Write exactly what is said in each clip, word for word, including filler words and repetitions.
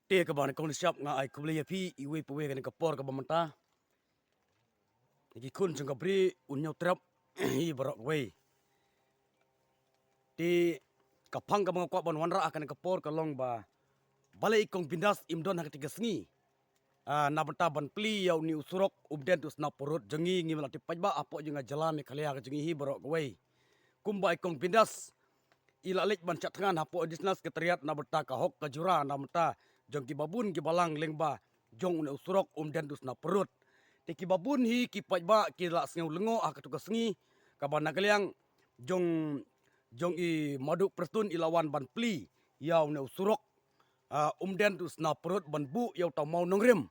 Te kaba nyngkong nyngshap nga ai khublei ïa phi iwei pa iwei ha kane ka por kaba mynta. Na ki khun jong ka Bri un ñiewtrep hi baroh kawei. Te ka phang kaba nga kwah ban wanrah ha kane ka por ka long ba balei i Kong Bindas im don ha kata ka sngi. Ah, na bynta ban plie ïa une u surok Umden to Snapurut jong ngi, ngi ba la tip paidbah hapoh jong ka jylla Meghalaya ka jong ngi hi baroh kawei. Kumba i Kong Bindas i la leit ban shah thngan hapoh Additional Secretariat na bynta ka hok ka jura na bynta jong kiba bun kiba lang lyngba jong une u surok Umden to Snapurut. Te kiba bun hi ki paidbah ki la sngew lyngngoh ha katu ka sngi kaba na ka liang jong, jong i Madu Prestone i la wan ban plie ïa une u surok, ah, Umden to Snapurut ban buh ïa uta u mawnongrim.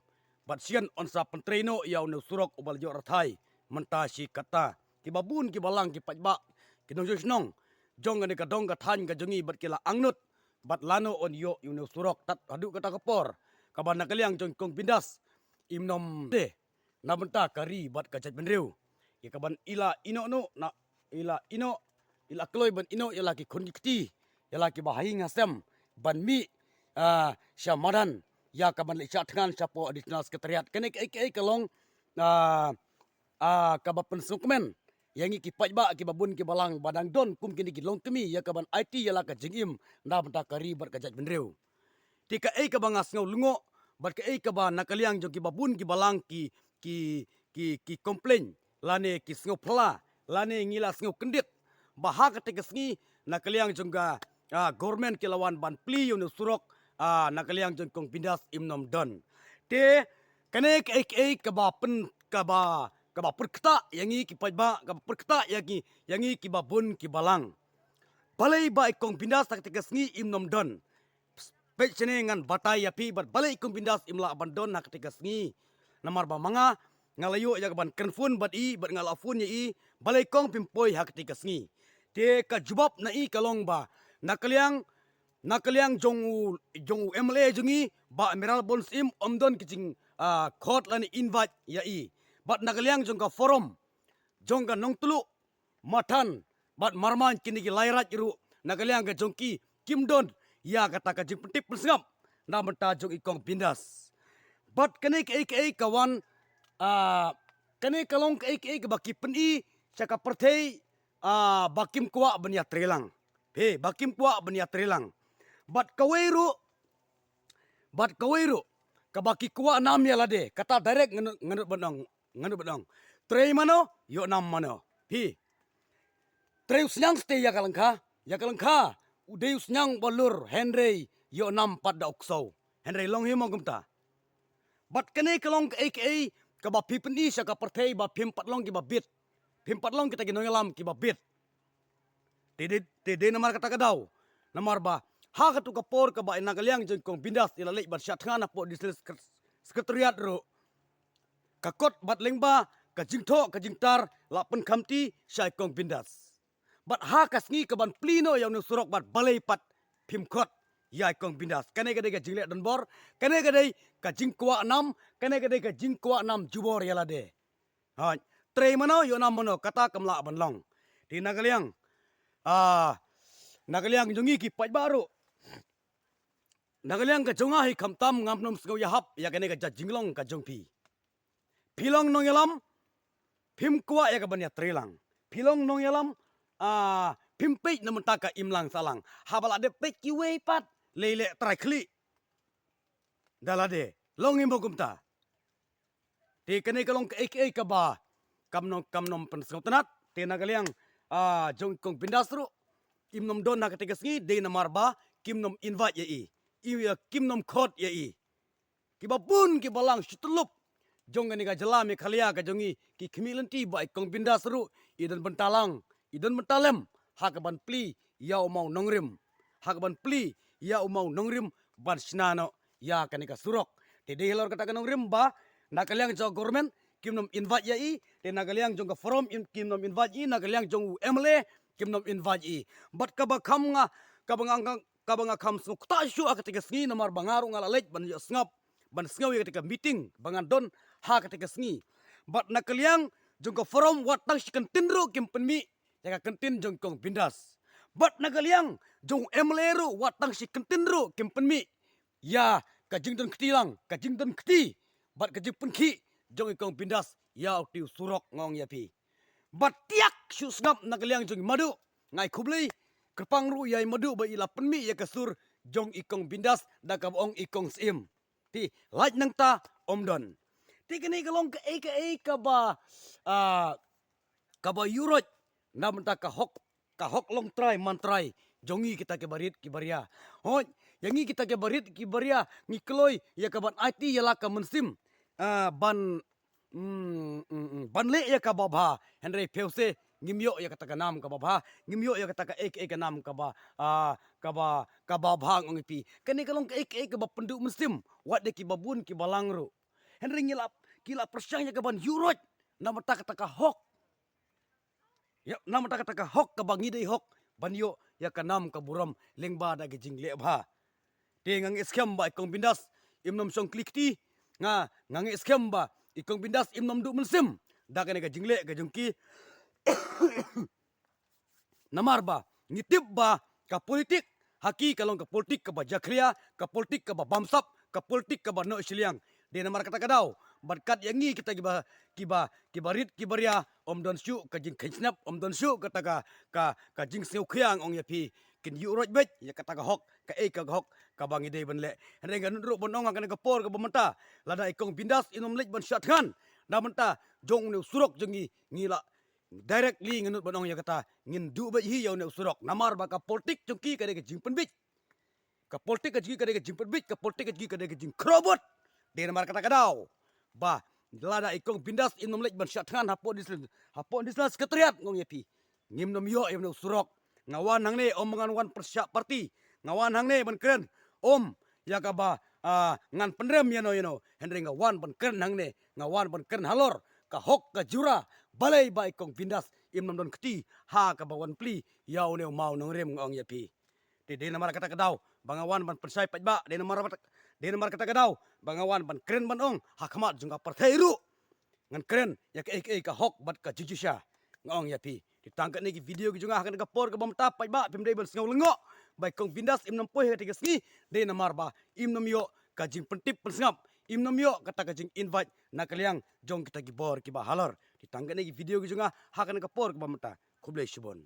Bad shen yn sa pyntrei noh ïa une u surok uba la ïoh rthai mynta shi katta. Kiba bun kiba lang ki paidbah, ki nongshong shnong jong kane ka dong ka thaiñ ka jong ngi bad ki la angnud bad lano yn ïoh ïa une u surok tad haduh kata ka por kaba na ka liang jong i Kong Bindas im nym de na bynta ka ri bad ka jaitbynriew. Ïa kaban i la ïehnoh noh na, i la ïehnoh, i la kloi ban ïehnoh ïa la ki khun ki kti, ïa la kiba ha ïing ha sem ban mih, ah, sha madan ïa kaban leit shah thngan shapoh Additional Secretariat. Kane kaei kaei ka long, ah, ah, kaba pynsngewkmen ïa ngi ki paidbah kiba bun kiba lang ba dang don kum kine ki longkmie ïa kaban aiti ïa la ka jingim na bynta ka ri bad ka jaitbynriew. Te kaei kaba nga sngew lyngngoh bad kaei kaba na ka liang jong kiba bun kiba lang ki, ki, ki, ki complain lane ki sngew phylla lane ngi la sngew kyndit ba ha kata ka sngi na ka liang jong ka, ah, government ki la wan ban plie ïa une u surok, ah, na ka liang jong i Kong Bindas im nym don. Te kane kaei kaei kaba pyn, kaba, kaba pyrkhat ïa ngi ki paidbah, kaba pyrkhat ïa ngi, ïa ngi kiba bun kiba lang. Balei ba i Kong Bindas ha kata ka sngi im nym don? Peit shane ngan batai ïa phi bad balei i Kong Bindas im lah ban don ha kata ka sngi. Namar ba ma nga nga la ïoh ïa kaban kren phone bad i bad nga la phone ïa i, balei kong phim poi ha kata ka sngi. Te ka jubab na i ka long ba na ka liang, na ka liang jong u, jong u M L A jong ngi Bah Mayralborn Syiem ym don ki jing, ah, khot lane invite ïa i. Bad na ka liang jong ka forum jong ka Nongtluh, Mathan bad Marmain kine ki lai raid ruh na ka liang ka jong ki kim don ïa kata ka jingpyntip pynsngap na bynta jong i Kong Bindas. Bad kane kaei kaei ka wan, ah, kane ka long kaei kaei kaba ki pyni sha ka pyrthei, ah, ba kim kwah ban ïatreilang. Phi, ba kim kwah ban ïatreilang. Bad kawei ruh, bad kawei ruh kaba ki kwah nam ïa lade, kata direct ngan, ngan ban ong, ngan ban ong. Trei mano, ïoh nam mano. Phi. Trei u sniang shatei ïa ka lyngkha, ïa ka lyngkha u dei u sniang ba lur, hynrei ïoh nam pat da u ksew. Hynrei long hi mo kumta. Bad kane ka long kaei kaei kaba phi pyni sha ka pyrthei ba phim pat long kiba bit. Phim pat long kita ki nongïalam kiba bit. Te dei, te dei namar kata ka daw. Namar ba ha katu ka por kaba na ka liang jong i Kong Bindas i la leit ban shah thngan hapoh District Secret-, Secretariat ruh, ka kot bad lyngba ka jingthoh ka jingtar la pynkhamti sha i Kong Bindas. Bad ha ka sngi kaban plie noh ïa une u surok bad balei pat phim khot ïa i Kong Bindas. Kane ka dei ka jingleh donbor, kane ka dei ka jingkwah nam, kane ka dei ka jingkwah nam jubor ïa lade. Hooid, trei mano ïoh nam mano, kata kam lah ban long. Te na ka liang, ah, na ka liang jong ngi ki paidbah ruh, na ka liang ka jong nga hi khamtam ngam nym sngew ïahap ïa kane ka jait jinglong ka jong phi. Phi long nongïalam, phim kwah ïa kaban ïatreilang. Phi long nongïalam, ah, phim peit na bynta ka imlang sahlang. Haba la dep peit kiwei pat, lei leh trai khlieh da lade. Long hi mo kumta. Te kane ka long kaei kaei kaba kam nym, kam nym pynsngewtynnat. Te na ka liang, ah, jong i Kong Bindas ruh, im nym don ha kata ka sngi dei namar ba kim nym invite ïa i. I, ah, kim nym khot ïa i. Kiba bun kiba lang shi tyllup jong kane ka jylla Meghalaya ka jong ngi ki khmih lynti ba i Kong Bindas ruh i don bynta lang, i don bynta lem ha kaban plie ïa u mawnongrim, ha kaban plie ïa u mawnongrim ban shna noh ïa kane ka surok. Te dei halor kata ka nongrim ba na ka liang jong ka government kim nym invite ïa i, te na ka liang jong ka forum im, kim nym invite i, na ka liang jong u M L A kim nym invite i. Bad kaba kham nga, kaba nga, nga kaba nga kham sngewkta shuh ha kata ka sngi namar ba nga ruh nga la leit ban ïohsngew, ban sngew ïa kata ka meeting ba ngan don ha kata ka sngi. Bad na ka liang jong ka forum wat tang shi kyntien ruh kim pynmih ïa ka kyntien jong i Kong Bindas. Bad na ka liang jong u M L A ruh wat tang shi kyntien ruh kim pynmih ïa ka jingdon kti lang, ka jingdon kti bad ka jingpynkhih jong i kong Bindas ïa u tiew surok, nga ong ïa phi. Bad tiak shu sngap na ka liang jong i Madu, nga ai khublei kyrpang ruh ïa i Madu ba i la pynmih ïa ka sur jong i kong Bindas da kaba ong i kong Syiem. Te lait nangta ym don. Te kane ka long kaei kaei kaba, ah, kaba ïuhroit na bynta ka hok, ka hok long trai man trai jong ngi kita kiba rit kiba ria. Hooid, ïa ngi kita kiba rit kiba ria ngi kloi ïa ka ban aiti ïa la ka mynsiem, ah, ban, mm, mm, mm, ban leh ïa kaba bha. Hynrei phi ïoh se ngim ïoh ïa kata ka nam kaba bha, ngim ïoh ïa kata kaei kaei ka nam kaba, ah, kaba, kaba bha, nga ong ïa phi. Kane ka long kaei kaei kaba pynduh mynsiem wat da kiba bun kiba lang ruh. Hynrei ngi la, ki la pyrshang ïa ka ban ïuhroit na bynta kata ka hok. Ïa, na bynta kata ka hok kaba ngi dei hok ban ïoh ïa ka nam ka burom lyngba da ka jingleh bha. Te nga ngeit skhem ba i kong Bindas im nym shong kli kti, nga, nga ngeit skhem ba i kong Bindas im nym duh mynsiem da kane ka jingleh ka jong ki. Namar ba ngi tip ba ka politik ha ki ka long ka politik kaba jakhlia, ka politik kaba bamsap, ka politik kaba noh shiliang. Dei namar kata ka daw bad kat ïa ngi kita kiba, kiba, kiba rit kiba ria, ym don shuh ka jingkheiñ snep, ym don shuh kata ka, ka, ka jingsngewkhia, nga ong ïa phi. Kin ïuhroit beit ïa kata ka hok, kaei ka hok kaba ngi dei ban leh. Hynrei nga nud ruh ban ong ha kane ka por kaba mynta, lada i kong Bindas im nym leit ban shah thngan na bynta jong une u surok jong ngi, ngi la directly nga nud ban ong ïa kata, ngin duh beit hi ïa une u surok. Namar ba ka politik jong ki ka dei ka jingpynbeit. Ka politik ka jong ki ka dei ka jingpynbeit, ka politik ka jong ki ka dei ka jingkhrawbot. Dei namar kata ka daw ba lada i kong Bindas im nym leit ban shah thngan hapoh National, hapoh National Secretariat, nga ong ïa phi, ngim nym ïoh ïa une u surok. Nga wan hangne ym ngan wan pyrshah party. Nga wan hangne ban kren ym ïa kaba, ah, ngan pynrem ïano ïano. Hynrei nga wan ban kren hangne, nga wan ban kren halor ka hok ka jura. Balei ba i kong Bindas im nym don kti ha kaba wan plie ïa une u mawnongrim, nga ong ïa phi. Te dei namar kata ka daw ba nga wan ban pynshai paidbah, dei namar, dei namar kata ka daw ba nga wan ban kren ban ong ha khmat jong ka pyrthei ruh. Ngan kren ïa kaei kaei ka hok bad ka jingshisha, nga ong ïa phi. Te tang katne ki video ki jong nga ha kane ka por kaba mynta, paidbah, phim dei ban sngew lyngngoh ba i kong Bindas im nym poi ha kata ka sngi. Dei namar ba im nym ïoh ka jingpyntip pynsngap, im nym ïoh kata ka jing-invite na ka liang jong kita ki bor kiba halor. Te tang katne ki video ki jong nga ha kane ka por kaba mynta. Khublei shibun.